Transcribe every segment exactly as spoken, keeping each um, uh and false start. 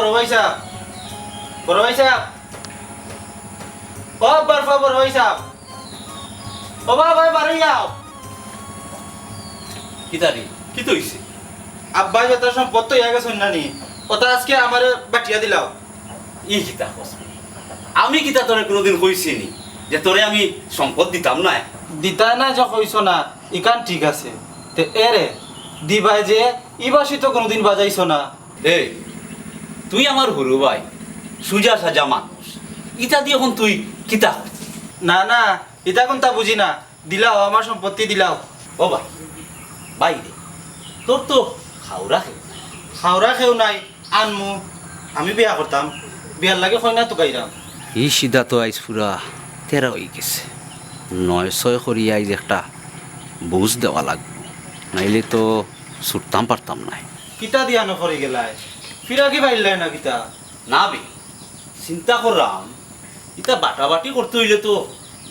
বড় ভাই সাব, বড় ভাই সাব, ও আব্বার ফুয়া বড় ভাই সাব, ও বাবা ভাই বাড়ি যাও। কিতা রে? কিতা অইছে? আব্বায় যেতা সম্পদ থইয়া গেছইন না নি, ওতা আজকে আমারে বাটিয়া দিলাও। ই কিতা কস? আমি কিতা তোরে কুনুদিন কইছি নি যে তোরে আমি সম্পদ দিতাম নায়? দিতায় না যে কইছো না, ইখান ঠিক আছে। তে এরে দিবায় যে, ইবাসি তো কুনুদিন বাজাইছো না। এই, তুই আমার হুরু ভাই, সুজা সাজা মানুষ, ইতা দি অখন তুই কিতা কস? না, না, ইতা কুনতা বুঝি না। দিলাও, আমার সম্পত্তি দিলাও। ও ভাই, ভাই রে, তোর তো খাওরা কেউ নাই। খাওরা কেউ নাই, আনমু। আমি বিয়া করতাম, বিয়ার লাগি কইনা তুকাইরাম। ই সিধা তো আইজ পুরা তেরা অইগেছে। নয় ছয় করি আইজ একটা বুঝ দেওয়া লাগবো, নাইলে তো ছুটতাম পারতাম নায়। কিতা দিয়া নকরি গেলায়? ফিরাকি পাইলায় না কিতা? না বে, চিন্তা কররাম, ইতা বাটাবাটি করতে অইলে তো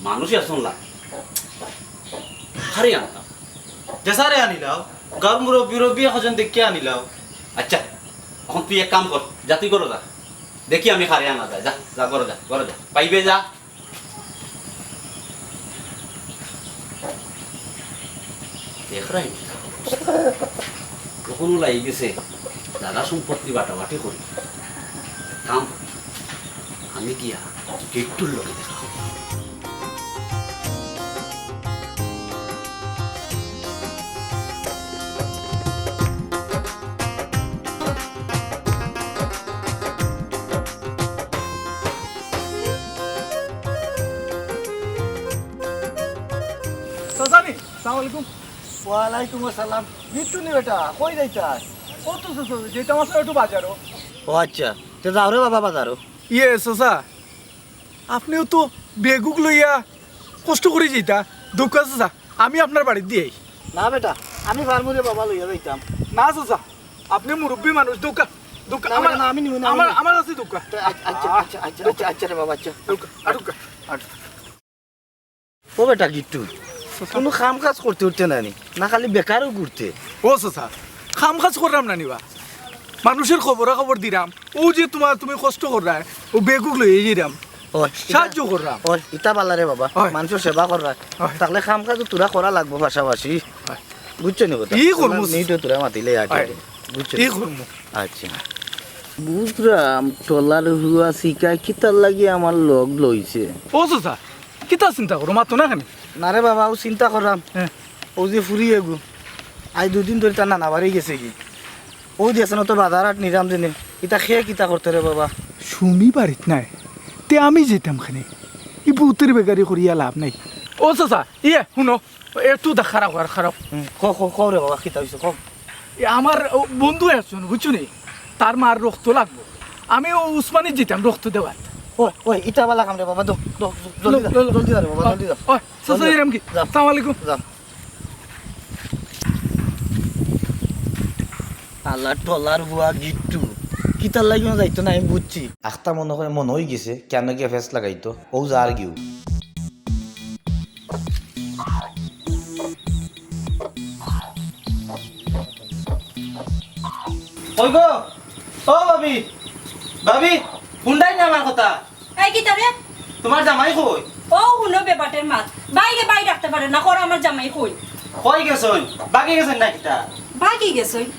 মানুষ একজন লাগে। কারে আনতাম? যেসারে আনিলাও, গাঁওর মুরব্বি-উরব্বি একজন দেখিয়া আনিলাও। আচ্ছা, অখন তুই এক কাম কর, যা তুই ঘরো যা। দেখি আমি কারে আনা যায়, যা, যা ঘরো যা, ঘরো যা। পাইবে যা। দেখরায় নি? অখনও লাগি গেছে, জাগা সম্পত্তি বাটাবাটি করি। কাম করি। আমি গিয়া গিট্টুর লগে দেখা করি। চাচা নি? সালাম আলাইকুম। ওয়ালাইকুম আসসালাম। গিট্টু নি বেটা, কই যাইতায়? ও তো চাচা, যাইতাম আসলে একটু বাজারো। ও আচ্ছা, তে যাও রে বাবা বাজারো। ইয়ে চাচা, আপনেও তো বেগুক লইয়া কষ্ট করি যাইতা। দৌক্কা চাচা, আমি আপনার বাড়িত দিয়াই। না বেটা, আমি পারমু রে বাবা, লইয়া যাইতাম। না চাচা, আপনে মুরব্বি মানুষ, দৌক্কা, দৌক্কা, না আমার, বেটা, না, আমি নিমু না, আমি আমার, নিমু। আমার আছে দৌক্কা। আচ্ছা, আচ্ছা, আচ্ছা, আচ্ছা, আচ্ছা, আচ্ছা রে বাবা, আচ্ছা। দৌক্কা, আটুক্কা। আট। ও বেটা গিট্টু, চাচা। কুনু কাম কাজ করতে উঠতে না নি, না খালি বেকারও ঘুরতে? ও চাচা, কাম কাজ কররাম না নি বা? মানুষর খবরা খবর দিরাম, অউ যে তুমার, তুমি কষ্ট কররায়, অউ বেগুক লইয়া যাইরাম, ও, ইটা, সাহায্য কররাম। ও, ইটা বালা রে বাবা, অয়। মানষর সেবা কররায়। অয়। তাইলে কাম কাজ তো থুড়া করা লাগবো পাশাপাশি। অয়। বুঝছো নি কথা? ই করমু। তুমার নিটো থুড়া মাতিলে আর কি। অয়। বুঝছো ই নি? করমু। আচ্ছা। বুঝরাম, টলার হুয়া শিকায় কিতার লাগি আমার লগ লইছে। ও চাচা, কিতা চিন্তা করো, মাতো না কেনে? না রে বাবা, অউ চিন্তা কররাম। হ্যাঁ। অউ যে ফুরি এগু, আইজ দুইদিন ধরি তার নানা বাড়ি গেছেগি। অউ দেখছো না তো বাজার হাট নিরাম দিনে, ইতা কে কিতা করতো রে বাবা? সুমি বাড়িত নাই, তে আমি যাইতাম কেনে? ই বউতর বেগারি করিয়া লাভ নাই। ও চাচা, ইয়ে, হুনো, একটু দা খাড়াও, আর খাড়াও। হুম, কও, কও, কও রে বাবা, কিতা অইছে, কও। এ আমার ও বন্ধু একজন, বুঝছো নি? তার মার রক্ত লাগবো। আমি অউ উসমানিত যাইতাম রক্ত দেওয়াত। ওই, ওই, ইটা বালা কাম রে বাবা, দো, দো, জলদি লো, যা, লো, লো। জলদি যা রে বাবা, ও, জলদি যা। ও, চাচা, জলদি যা। এরাম কি? যাও। সালাম আলাইকুম। যাও। আলা টলার বুয়া গিট্টু, কিতার লাগি যাইতো না আমি বুঝছি। আখতা মনো কয় মনো অইগেছে, কেনে গিয়া ফেস লাগাইতো, অউ যার গিউ। কই গো? ও ভাবি, ভাবি, হুনরায় নি আমার কথা? এই কিতা রে? তুমার জামাই কই? ও হুনো বেবাটের মাত। বাইরে বাইরে রাখতে পারে না, কর আমার জামাই কই? কই গেছইন? বাগি গেছইন না কিতা? বাগি গেছইন?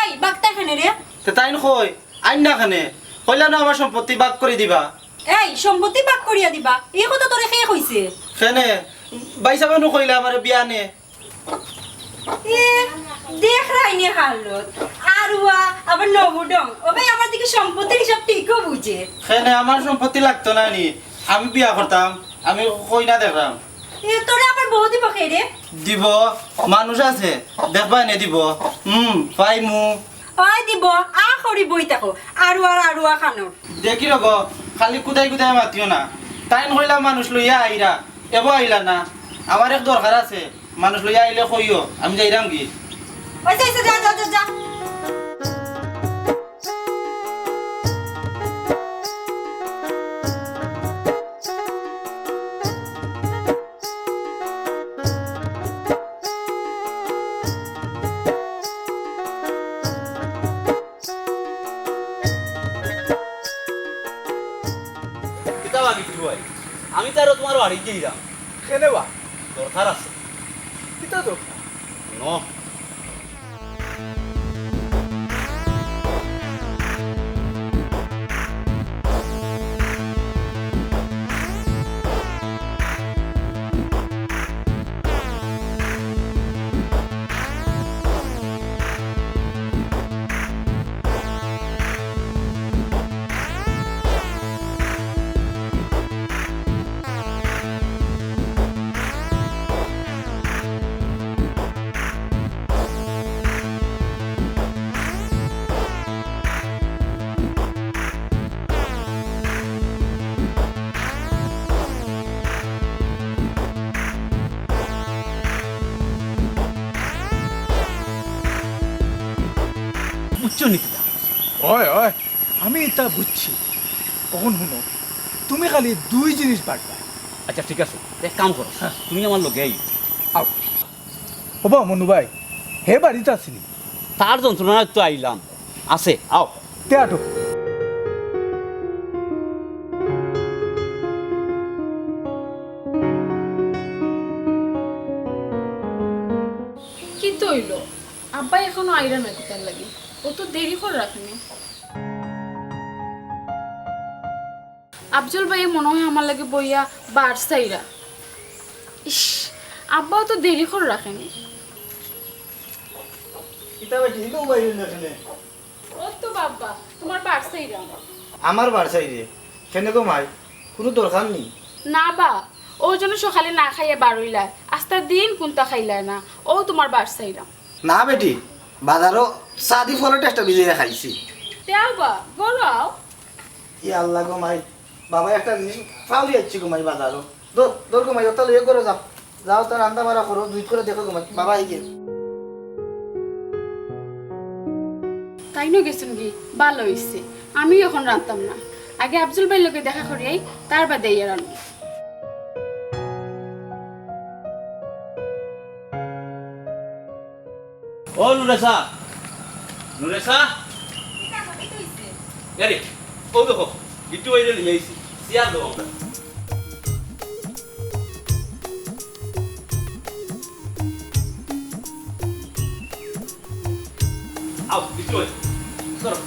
এই, বাগতা কেনে রে? তে তাইন কই? আইন না কেনে? কইলা না আমার সম্পত্তি ভাগ করি দিবা। এই, সম্পত্তি ভাগ করিয়া দিবা? ই কথা তোরে কে কইছে? কেনে? ভাইসাবে নু কইলা আমারে বিয়ানে। এ, দেখরায় নি হালত। আরুয়া, আবার নবুডং। ও ভাই, আমার দেখি সম্পত্তির হিসাব ঠিকও বুঝে। কেনে আমার সম্পত্তি লাগতো না নি? আমি বিয়া করতাম, আমি কইনা দেখরাম। এ, তোরে আবার বউ দিব কে রে? দিব, মানুষ আছে, দেখবায় নে দিব। হুম, পাইমু। অয় দিব, আ করি বই থাকো, আরুয়ার আরুয়া খানোর। দেখি রগো, খালি কুদাই কুদাই মাতিও না। তাইন কইলা মানুষ লইয়া আইরা, এবো আইলা না। আমার এক দরকার আছে, মানুষ লইয়া আইলে কইও, আমি যাইরাম গি। অইছে, অইছে, যা, যা, যা, যা। বাড়িত যাইরাম। কেনে বা? দরকার আছে। কিতা দরকার? ন। বুঝছো নি কিতা? অয়, অয়, আমি ইতা বুঝছি। অখন হুনো, তুমি খালি দুই জিনিস বাটবায়। আচ্ছা, ঠিক আছে, এক কাম করো, হ্যাঁ। তুমি আমার লগে আইও। আও। ওবা মনু ভাই, হে বাড়িত আছে নি? তার যন্ত্রণায় তো আইলাম। আছে, আও। তে আটো। কিতা অইলো? আব্বা এখনো আইরা না কিতার লাগি? অতো দেরি কররা কেনে? আফজল ভাইয়ে মনো অয় আমার লগে বইয়া বার চাইরা। ইশ, আব্বাও তো দেরি কররা কেনে। কিতা বেটি, ইনো বাইরে না কেনে? ও তো বাবা, তুমার বার চাইরাম। আমার বার চাইরে? কেনে গো মাই, কুনু দরকার নি? না বা, অউ জন্য সকালে না খাইয়া বার অইলায়, আস্তা দিন কুন্তা খাইলায় না, অউ তুমার বার চাইরাম। না বেটি, বাজারো চা দি ফলর টেস্টটা ভিজাইয়া খাইছি। তে আও বা, ঘরো আও। ইয়া আল্লাহ গো মাই, বাবা একটা জিনিস ফাউরি আইছি গো মাই বাজারো। ধর, ধর গো মাই, ওটা লইয়া ঘরো যাও। যাও, তার রান্দা বাড়া করো, জুইত করে দেখো গো মাই। বাবা এই গিয়ে। তাইনও গেছইন গি, ভালা অইছে। আমি অখন রানতাম না। আগে আফজল ভাইর লগে দেখা করি আই, তার বাদে ইয়া রানমু। ও নুরেসা, নুরেসা। কিতা গো, কিতা অইছে? আরে, ও দেখো, গিট্টু ভাইরে লইয়া আইছি। চেয়ার দেও আমরা। আও, গিট্টু ভাই, ধরো।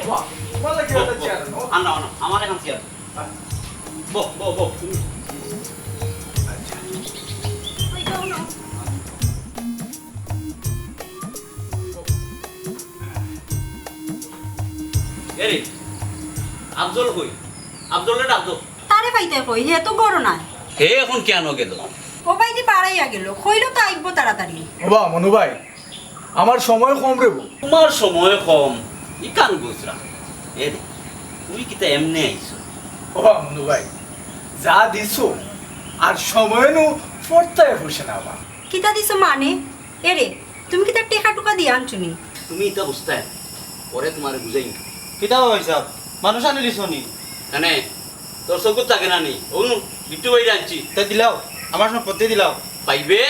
বাহ, ভালা লাগি বও, একটা বও। চেয়ার আনো। আনো, আনো, আমার অখন চেয়ার। বও, বও, বও, তুমি। আচ্ছা। এরে, আফজল কই? আফজলরে ডাক দেও। তারে পাইতায় কই, হে তো ঘরো নাই। হে অখন কেনে গেল? ও ভাই দি বাড়াইয়া গেল, কইলো তো আইবো তাড়াতাড়ি। ওবা মনু ভাই, আমার সময় কম রে বউ। তুমার সময় কম, ইখান বুঝরাম। এরে, তুমি কিতা এমনে আইছো? ওবা মনু ভাই, যা দিছো, আর সময় নু ফরতায় পয়সা না বা। কিতা দিছো মানে? এরে, তুমি কিতা টেকা টুকা দিয়া আনছো নি? তুমি ইতা বুঝতায়, পরে তুমারে বুঝাইমু। কিতা বা ভাইসাব, মানুষ আনি দিছো নি? কেনে, তোর চকুত থাকে না নি? অনো, গিট্টু ভাইরে আনছি। তে দিলাও, আমার সম্পত্তি দিলাও। পাইবে?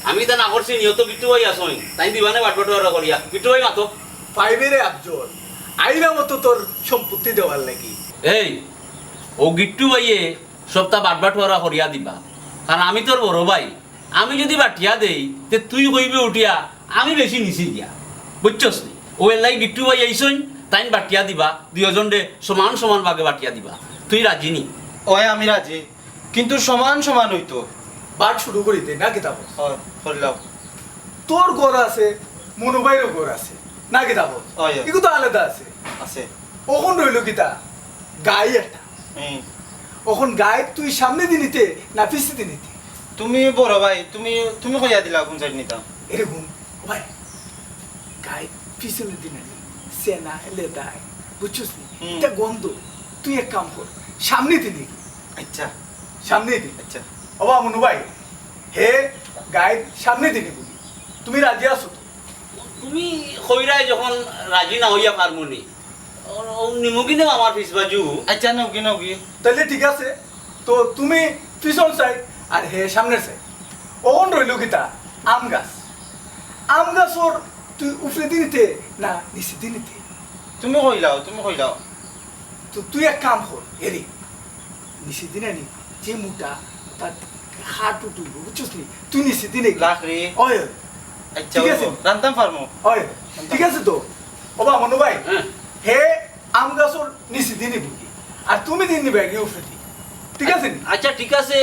আমি তা না করছি নি, অত গিট্টু ভাই আছইন। তাইন দিবা নে বাটবাটুয়ারা করিয়া। গিট্টু ভাই মাতো। পাইবে রে আফজল, আইলাম তো তোর সম্পত্তি দেওয়ার লাগি। এই, অউ গিট্টু ভাইয়ে সবতা বাটবাটুয়ারা করিয়া দিবা, কারণ আমি তোর বড় ভাই। আমি যুদি বাটিয়া দেই, তে তুই কইবে উঠিয়া, "আমি বেশি নিছি গিয়া।" বুঝছস নি? অউ এরলাগি গিট্টু ভাই আইছইন, তাইন বাটিয়া দিবা, দুইওজনরে সমান সমান ভাগে বাটিয়া দিবা। তুই রাজি নি? অয়, আমি রাজি, কিন্তু সমান সমান অইতো। বাট শুরু করি দে, না কিতা কস? অয়, করিলাও। তোর ঘর আছে, মনু ভাইরও ঘর আছে, না কিতা কস? অয়, অয়। ইগু তো আলাদা আছে। আছে। অখন রইল কিতা? গাই একটা। হুম। অখন গাই তুই সামনেদি নিতে না পিছেদি নিতে? তুমি বড় ভাই, তুমি, তুমি কইয়া দিলাও কুন সাইড নিতাম। এরে হুন, ও ভাই, গাই পিছনেদি না নি, সেনা, লেদায়, বুঝছস নি? হুম। ইটা গন্ধ, তুই এক কাম কর, সামনেদি নি। আচ্ছা। সামনেদি। আচ্ছা। ও বা মনু ভাই, হে গাই সামনেদি নিবো। তুমি রাজি আছো তো? তুমি কইরায় যখন রাজি না অইয়া পারমু নি, ও, ও নিমুগি নেও আমার পিছ বাজু। আচ্ছা, নেওগি, নেওগি। তাইলে ঠিক আছে, তো তুমি পিছন সাইড আর হে সামনের সাইড। অখন রইল কিতা? আম গাছ। আম গাছর তুই উপরেদি নিতে না নিচেদি নিতে? তুমি কইলাও, তুমি কইলাও। তো তুই এক কাম কর, এরে, নিচেদি না নি, যে মোটা, তার হাত উঠবো, বুঝছস নি? তুই নিচে দিনে লাখ রে। ওই, ওই। আচ্ছা, ঠিক আছে। রানতাম পারমু। ওই, ঠিক আছে তো। ও বা মনু ভাই, হ্যাঁ। হে আম গাছর নিচে দিনে বুকি। আর তুমি দিন নিবে কি উপরে দি। ঠিক আছে নি? আচ্ছা, ঠিক আছে,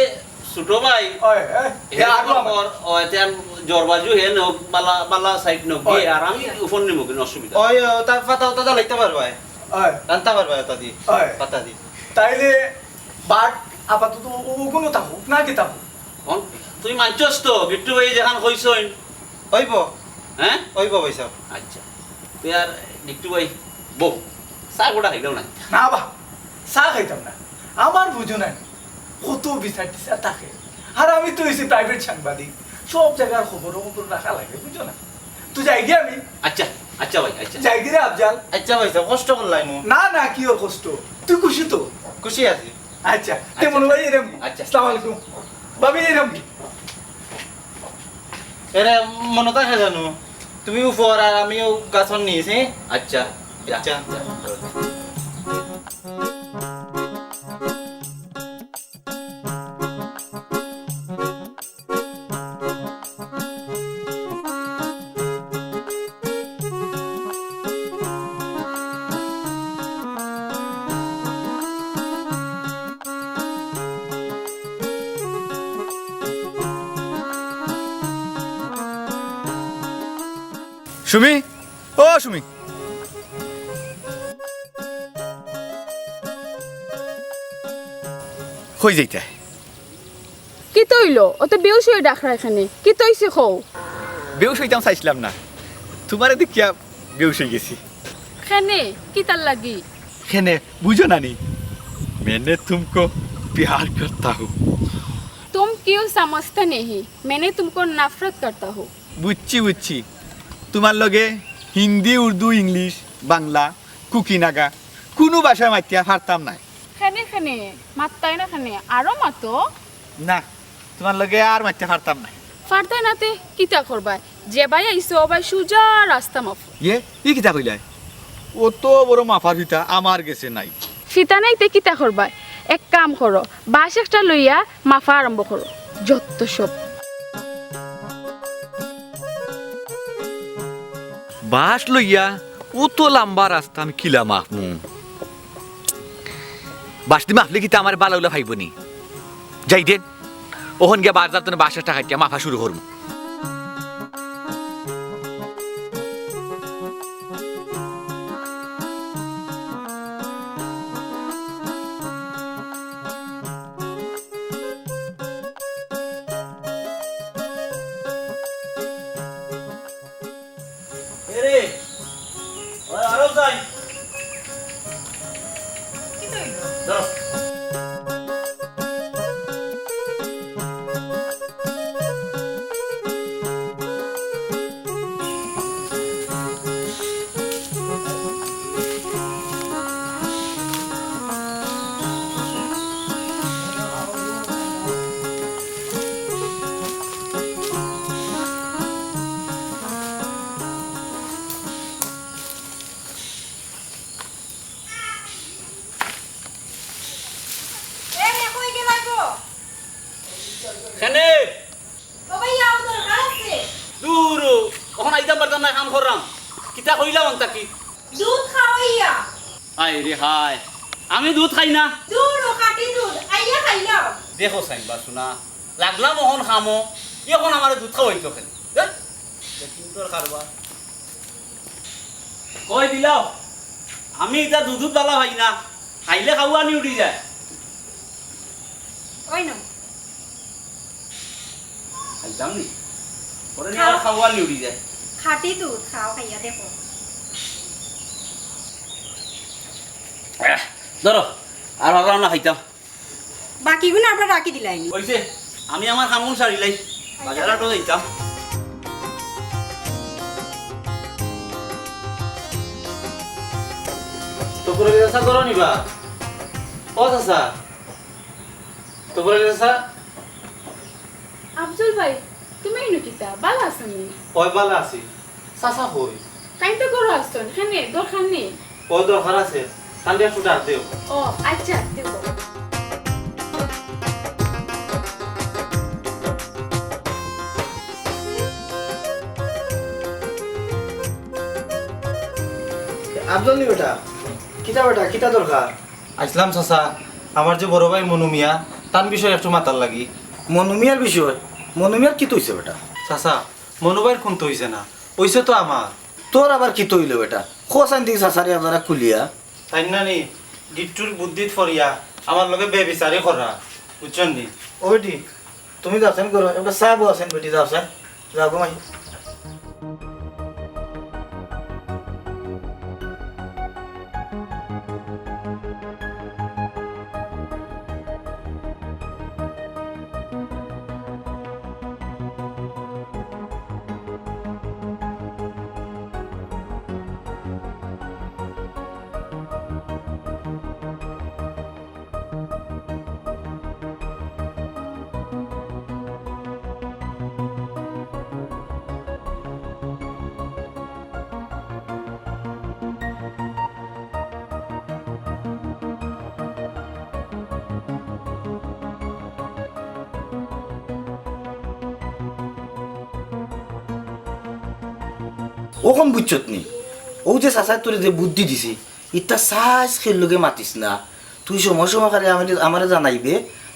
ছোট ভাই। ওই, ওই। হে আর আমার। ওই, তে আর জরবাজু হে নক, বালা, বালা সাইড নক, ওই। আর আমি উপর নিমু, কোনো অসুবিধা। ওই, ওই, তার পাতা, ওটা জ্বালাইতে পারবায়। ওই। রানতে পারবায়, ওটা দি। ওই। পাতা দি। তাইলে বাট আপাতত ও-, ওগুলো থাকুক, না কি থাকুক? কোন? তুই মানছস তো, গিট্টু ভাই যেখান কইছইন? অইবো। হ্যাঁ? অইবো ভাই সাহেব। আচ্ছা। তুই আর গিট্টু ভাই, বউ, চা গোটা খাইলাম না। না বা, চা খাইতাম না। আমার বুঝো না, কত বিচার টিচার থাকে। আর আমি তো হইছি প্রাইভেট সাংবাদিক, সব জায়গার খবর খবর রাখা লাগে, বুঝো না? তুই যাই গিয়ে আমি। আচ্ছা, আচ্ছা ভাই, আচ্ছা। যাই গিয়ে রে আফজাল। আচ্ছা ভাই সাহেব, কষ্ট করলাই নু। না, না, কি ওর কষ্ট? তুই খুশি তো? খুশি আছি। আচ্ছা, তে আচ্ছা। মনু ভাই এরম। আচ্ছা। আসসালামু আলাইকুম। ভাবি এরম। এরে মনো থাকে জানো? তুমি উপর আর আমিও গাছর নিচ, হ্যাঁ? আচ্ছা, যা, আচ্ছা। যা। সুমি, ও সুমি, কই যাইতায়? কিতা অইলো? অত বেহুশ অইয়া ডাকরায় কেনে? কিতা অইছে কও? বেহুশ অইতাম চাইছলাম না, তুমারে দেখিয়া বেহুশ অই গেছি। কেনে? কিতার লাগি? কেনে? বুঝো না নি? मैंने तुमको प्यार करता हूँ। तुम क्यों समझते नहीं? मैंने तुमको नफरत करता हूँ। বুঝছি, বুঝছি। তুমার লগে হিন্দি, উর্দু, ইংলিশ, বাংলা, কুকি, নাগা কুনু ভাষায় মাতিয়া পারতাম নায়। কেনে, কেনে? মাততায় না কেনে? আরো মাতো। না, তুমার লগে আর মাতিয়া পারতাম নায়। পারতায় না তে কিতা করবায়? যে বায় আইছো, ও বায় সুজা রাস্তা মাফো। ইয়ে, ই কিতা কইলায়? অত বড় মাফার ফিতা আমার গেছে নাই। ফিতা নাই তে কিতা করবায়? এক কাম করো, বাঁশ একটা লইয়া মাফা আরম্ভ করো। যত সব। বাঁশ লইয়া অত লাম্বা রাস্তা আমি কিলা মাফমু? বাঁশ দি মাফলে কিতা আমারে বালা উলা পাইবো নি? যাই দে, অখন গিয়া বাজার তনে বাঁশ একটা কাটিয়া মাফা শুরু করমু। এরে, ওই আরো যাই। ধরো। এ রে, কই গেলা গো? কেনে? ও ভাইয়া, ও দরকার আছে। দূর, অখন আইতাম পারতাম না, কাম কররাম। কিতা কইলাম অন্তা কি? দুধ খাওয়াইয়া। হায় রে হায়, আমি দুধ খাই না। দূর, খাঁটি দুধ, আইয়া খাইলাম। দেখো সাইন বা শোনা, লাগলাম অখন কামো, অখন আমারে দুধ খাওয়াইতো কেনে? ধ্যাৎ, বেটিন্তর কারবার। কই দিলাও, আমি ইতা দুধ দুধ বালা পাই না, খাইলে খাওয়ানি উঠি যায়। ওই না। খাইতাম নি? পরে নিয়ে আবার খাওয়ানি উঠি যায়। খাঁটি দুধ খাও, খাইয়া দেখো। আহ, ধরো, আর ভাবলাম না খাইতাম। বাকিগুন আমরা রাখি দিলাইনি। অইছে, আমি আমার কামগুন সারিলাই। বাজার হাটো যাইতাম। তো পুরো চাচা করো নিবা? ও চাচা। তো পুরো চাচা। আফজল ভাই, তুমি ইনো কিতা? বালা আছো নি? অয় বালা আছি। চাচা কই? তাইন তো ঘরো আছইন, কেনে, দরকার নি? ও দরকার আছে, তানরে একটু ডাক দেও। ও, আচ্ছা, দেও। আফজল নি বেটা? কিতা বেটা, কিতা দরকার? আইছলাম চাচা, আমার যে বড় ভাই মনু মিয়া, তান বিষয়ে একটু মাতার লাগি। মনু মিয়ার বিষয়? মনু মিয়ার কিতা অইছে বেটা? চাচা, মনু ভাইর খুন তো অইছে না, অইছে তো আমার। তোর আবার কিতা অইলো বেটা? কছাইন দেখি চাচারে আপনারা খুলিয়া। তাইন নানি গিট্টুর বুদ্ধিত পড়িয়া আমার লগে বেবিচারি করা, বুঝছইন নি? ও বেটি, তুমি যাওছাইন করো, একটা চা বওয়াছাইন বেটি, যাওছাইন, যাও ঘুমাই। অখন বুঝছত নি? অউ যে চাচায় তোরে যে বুদ্ধি দিছে, ইতা সাইজ কেউর লগে মাতিস না। তুই সময় সময় খালি আমারে, আমারে জানাইবে,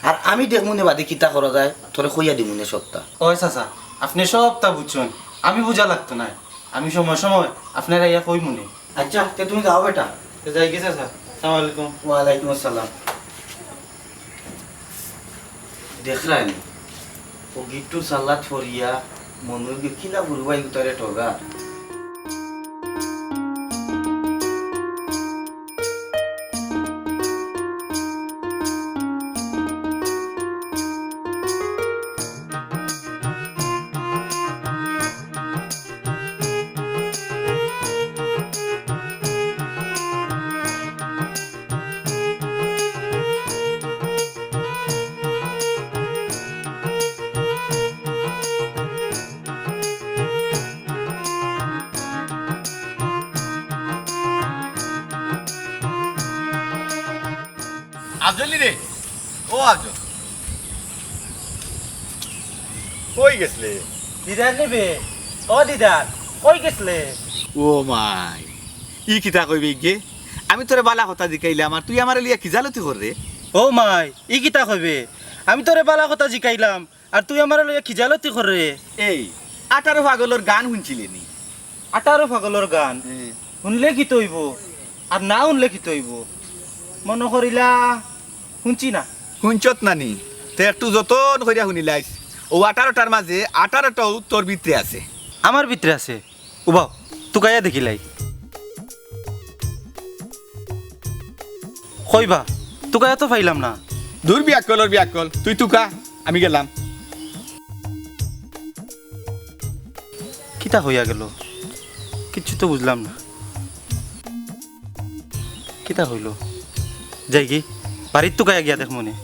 আর আমি দেখমুনে বাদে কিতা করা যায়, তোরে কইয়া দিমুনে সবটা। ওই চাচা, আপনে সবটা বুঝছইন, আমি বুঝা লাগতো নায়। আমি সময় সময় আপনারে আইয়া কইমুনে। আচ্ছা, তে তুমি যাও বেটা। তে যাইগি চাচা, আসসালামু আলাইকুম। ওয়ালাইকুম আসসালাম। দেখরায়নি, অউ গিট্টুর চাল্লাত পড়িয়া মনু গিয়া কিলা বুরু ভাই গুতারে ঠগার। আফজল নি রে, ও আফজল, কই গেছলে? দিদার নি বে, ও দিদার, কই গেছলে? ও মাই, ই কিতা কইবে ইগে? আমি তোরে বালা কথা জিকাইলাম, আর তুই আমারে লইয়া খিজালতি কররে? ও মাই, ই কিতা কইবে? আমি তোরে বালা কথা জিকাইলাম, আর তুই আমারে লইয়া খিজালতি কররে? এই, আঠারো পাগলর গান হুনছিলে নি? আঠারো পাগলর গান? হুম। হুনলে কিতা অইবো? আর না হুনলে কিতা অইবো? মনো করিলা হুনছি না। হুনছত না নি? তে একটু যতন করিয়া হুনিলাইস। অউ আঠারোটার মাঝে আঠারোটাউ তোর ভিতরে আছে। আমার ভিতরে আছে? উবাও, তুকাইয়া দেখিলাই। কইবা, তুকাইয়া তো পাইলাম না। দূর বিয়াক্কলর বিয়াক্কল, তুই তুকা, আমি গেলাম। কিতা কইয়া গেল? কিচ্ছু তো বুঝলাম না। কিতা কইল? যাইগি, বাড়িত তুকাইয়া গিয়া দেখমুনে।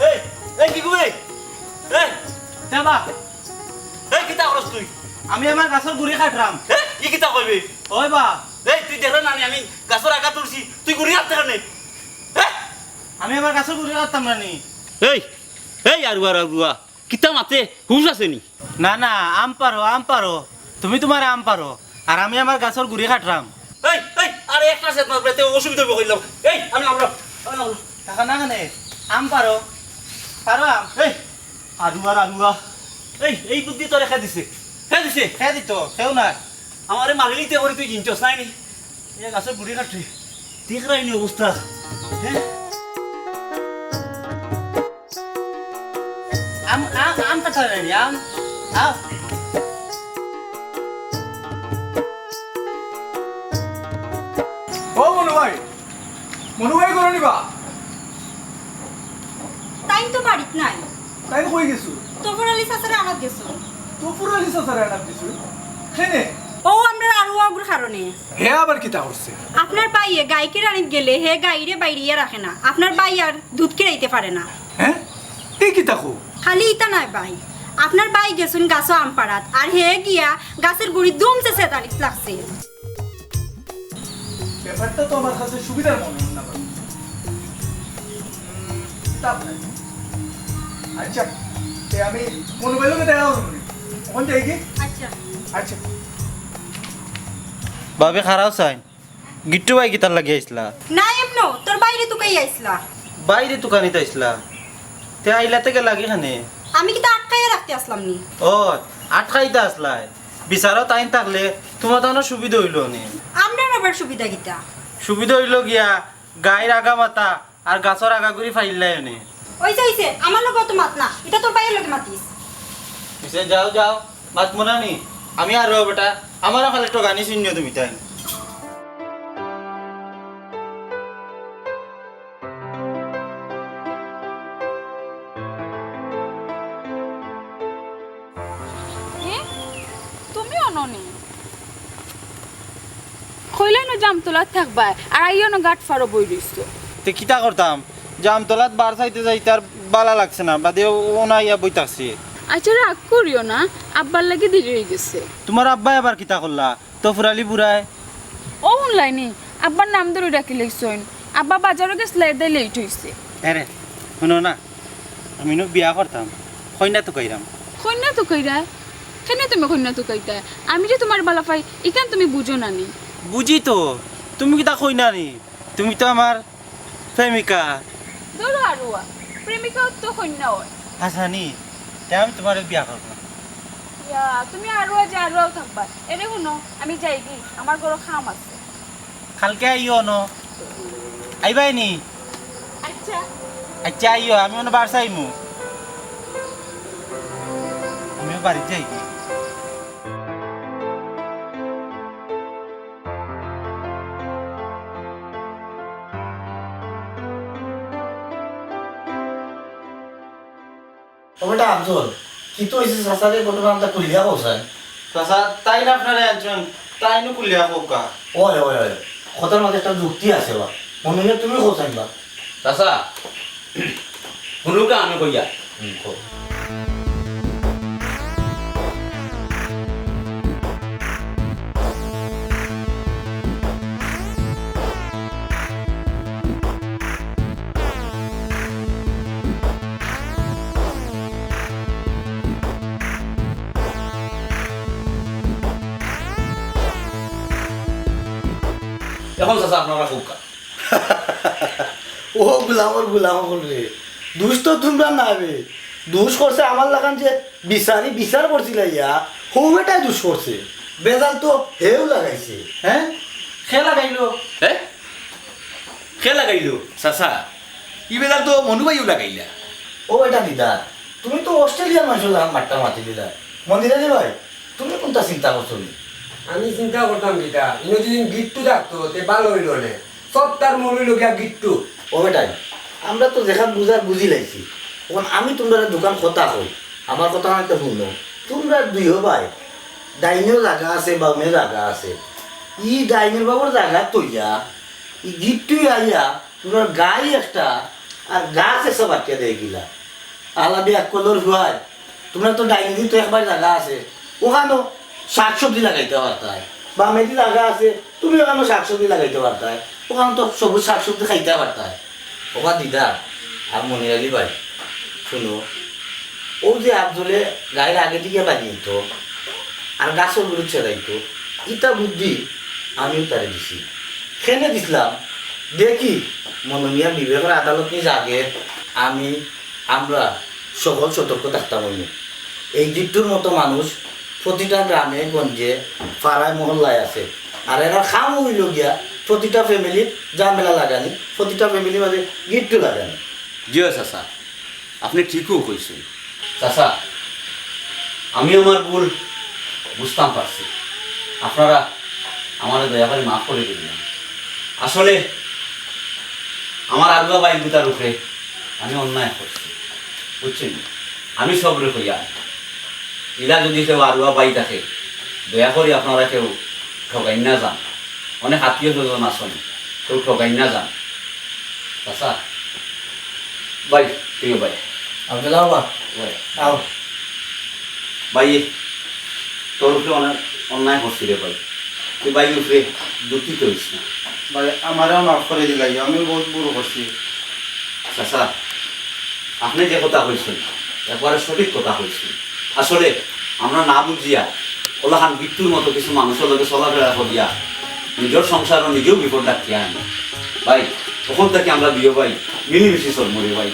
এই, এই, কি কইবে? এই, যাবা। এই, কিতা করস তুই? আমি আমার গাছর গুড়ি কাটরাম। এই, ই কিতা কইবে? ওই বা। এই, তুই দেখরে না নি, আমি গাছর আগাত উঠছি, তুই গুড়ি কাটতে কেনে? এই! আমি আমার গাছর গুড়ি কাটতাম না নি। এই, এই, আরুয়া, আরুয়া। কিতা মাতে? হুশ আছে নি? না, না, আম পারো, আম পারো। তুমি তুমার আম পারো। আর আমি আমার গাছর গুড়ি কাটরাম। এই, এই, আরে একটা সেত মারবে, তে অসুবিধা অইবো কইলাম। এই, আমি নামলাম, আমি নামলাম। টাকা না কেনে? আম পারো? পারো আম? এই, আরুয়া, আরুয়া। এই, এই বুদ্ধি তোরে কে দিছে? কে দিছে? কে দিত? কেউ না। আমারে মারিলিতে করি তুই জিনছস নাই নি? এ গাছর গুড়ি কাটরে। দেখরায়নি অবস্থা। হ্যাঁ? আম, আম, আম কাটা যায়নি, আম, আম। ও মনু ভাই, মনু ভাই ঘরো নি বা? তাইন তো বাড়িত নাই। তাইন কই গেছইন? তফর আলী চাচারে আনাত গেছইন। তফর আলী চাচারে আনাত গেছইন? কেনে? ও, আমরার আরুয়া অগুর কারণে। হে আবার কিতা করছে? আপনার ভাইয়ে গাই কেরানিত গেলে হে গাইরে বাইরিয়া রাখে না। আপনার ভাই আর দুধ কেরাইতে পারে না। হ্যাঁ? এই কিতা কও? খালি ইতা নায় ভাই, আপনার ভাই গেছইন গাছো আম পাড়াত, আর হে গিয়া গাছর গুড়ি দুমছে ছেদানিত লাগছে। ব্যাপারটা তো আমার কাছে সুবিধার মনে হয় না ভাই। উম, তা ভাই। আচ্ছা, তে আমি মনু ভাইর লগে দেখা করমু নি। অখন যাই কি? আচ্ছা। আচ্ছা। ভাবি খাড়াও চাই। গিট্টু ভাই কিতার লাগি আইছলা? না এমনো, তোর ভাইরে তুকাই আইছলা। ভাইরে তুকানিত আইছলা? তে আইলা তে গেলাগি কেনে? আমি কিতা আটকাইয়া রাখতে আছলাম নি? ও, আটকাইতা আছলায়। বিচারো তাইন থাকলে তুমার তো অনো সুবিধা অইলো নি। আমরার আবার সুবিধা কিতা? সুবিধা অইলো গিয়া গাইর আগা মাথা আর গাছর আগাগুড়ি ফাইল্লায় নি। অইছে, অইছে, আমার লগে অত মাত না, ইটা তোর ভাইর লগে মাতিস। পিছে যাও, যাও, মাত মনানি, আমি আর বেটা, আমারও খালি একটু গানি শুনিও তুমি তাই। এ? তুমি অনো নি? কইলায় না জামতলাত থাকবায়, আর আইয়া অনো গাট ফারো বই রইছো। তে কিতা করতাম? জামতলাত বার চাইতে যাইতে আর বালা লাগছে না, বাদে অনো আইয়া বই থাকছি। আচ্ছা, রাগ করিও না, আব্বার লাগি দেরি অই গেছে। তুমার আব্বায় আবার কিতা করলা? তফর আলী বুড়ায়। ও হুনলায় নি, আব্বার নাম ধরি ডাকি লাইছইন। আব্বা বাজারো গেছলা, এরদায় লেইট অইছে। এরে, হুনো না, আমি নু বিয়া করতাম, কইন্যা তুকাইরাম। কইন্যা তুকাইরায়? কেনে তুমি কইন্যা তুকাইতায়? আমি যে তুমারে বালা পাই, ইখান তুমি বুঝো না নি? বুঝি তো, তুমি কিতা কইন্যা নি? তুমি তো আমার প্রেমিকা। ধরো আরুয়া, প্রেমিকাও তো কইন্যা অয়। হাছানি, তে আমি তুমারে বিয়া করমু। ইয়া, তুমি আরুয়া যে আরুয়াউ থাকবায়। এরে হুনো, আমি যাইগি, আমার ঘরো কাম আছে। কালকে আইও অনো। আইবায় নি? আচ্ছা। আচ্ছা, আইও, আমি অনো বার চাইমু। আমিও বাড়িত যাইগি। ও বেটা আফজল, কিতা অইছে চাচারে ঘটনা আমরারে খুলিয়া কও চাইন। চাচা, তাইন আপনারে আনছইন, তাইনউ খুলিয়া কউক্কা। ওই, ওই, ওই, কথার মাঝে একটা যুক্তি আছে বা। মনে হয় তুমি কও চাইন বা। চাচা, হুনুক্কা আমি কইয়া। হুম, কও। অখন চাচা আপনারা কউক্কা। ও গুলামর গুলাম অকল রে, দুষ তো তুমরার নায় বে, দুষ করছে আমার লাখান যে বিচারি বিচার করছিলা ইয়া, হউ বেটায় দুষ করছে। বেজাল তো হেউ লাগাইছে। হ্যাঁ? কে লাগাইলো? হ্যাঁ? কে লাগাইলো? চাচা, ই বেজাল তো মনু ভাইও লাগাইলা। ও বেটা দিদার, তুমি তো অস্ট্রেলিয়ার মানষর লাখান মাততা মাতিলিলা। মনির আলী ভাই, তুমি কুনটা চিন্তা করছো নি? আমি চিন্তা করতাম কিতা, ইনো যদি গিট্টু থাকতো, তে ভালা অইলো নে। সব তার মনু অইলো গিয়া গিট্টু। ও বেটাইন, আমরা তো যেখান বুঝার বুঝিলাইছি। অখন আমি তুমরারে দুখান কথা কই, আমার কথাখান হুনো। তুমরা দুইও ভাই, ডাইনেও জাগা আছে, বামেও জাগা আছে। ই ডাইনর বাবর জাগা থইয়া, ই গিট্টুয়ে আইয়া, তুমরার গাই একটা, আর গাছ একটা বাটিয়া দেয় গিলা। আলা বেআক্কলর পুয়ায়, তুমরা তো ডাইনেদি তো একবার জাগা আছে, অখানো শাক-সবজি লাগাইতা পারতায়। বামেদি জাগা আছে, তুমি অখানো শাক-সবজি লাগাইতা পারতায়। অখানো তো সবুজ শাক-সবজি খাইতা পারতায়। ওবা দিদার, আর মনির আলী ভাই, হুনো, অউ যে আফজলে গাইর আগেদি গিয়া বাড়ি অইতো, আর গাছর গুড়িত ছেদাইতো, ইতা বুদ্ধি আমিও তারে দিছি। কেনে দিছলাম, দেখি, মনো মিয়ার বিবেকর আদালত নি জাগে, আমি আমরা সকল সতর্ক থাকতাম অইমু। এই গিট্টুর মতো মানুষ প্রতিটা গ্রামে গঞ্জে পাড়ায় মহল্লায় আছে। আর এরার কাম অইলো গিয়া প্রতিটা ফ্যামিলির ঝামেলা লাগানি, প্রতিটা ফ্যামিলির মাঝে গিট্টু লাগানি। জি অয় চাচা, আপনি ঠিকউ কইছইন। চাচা, আমি আমার ভুল বুঝতাম পারছি, আপনারা আমারে দয়া করি মাফ করি দিন। আসলে আমার আরুয়া ভাই গুতার উপরে আমি অন্যায় করছি, বুঝছইন? আমি সবরে কইয়া, ইলা যদি কেউ আরুয়া ভাই থাকে, দয়া করি আপনারা কেউ ঠগাইন না যান। অনেক আত্মীয় স্বজন আছইন, কেউ ঠগাইন না যান। চাচা, ভাই, তুইও ভাই। আব্দুল্লাহ বাবা, ভাই। আও। ভাই, তোর উপরে অনেক অন্যায় করছি রে ভাই, তুই ভাই উপরে দুঃখিত হইস না। ভাই, আমারে মাফ করি দিলাই, আমি বহুত ভুল করছি। চাচা, আপনি যে কথা কইছইন, একবারে সঠিক কথা কইছইন। আসলে আমরা না বুঝিয়া অলাখান গিট্টুর মতো কিছু মানুষর লগে চলাফেরা করিয়া নিজর সংসারও নিজেউ বিপদ ডাকিয়া আনি। ভাই, অখন থাকি আমরা দুইও ভাই মিলিমিশি চলমু রে ভাই।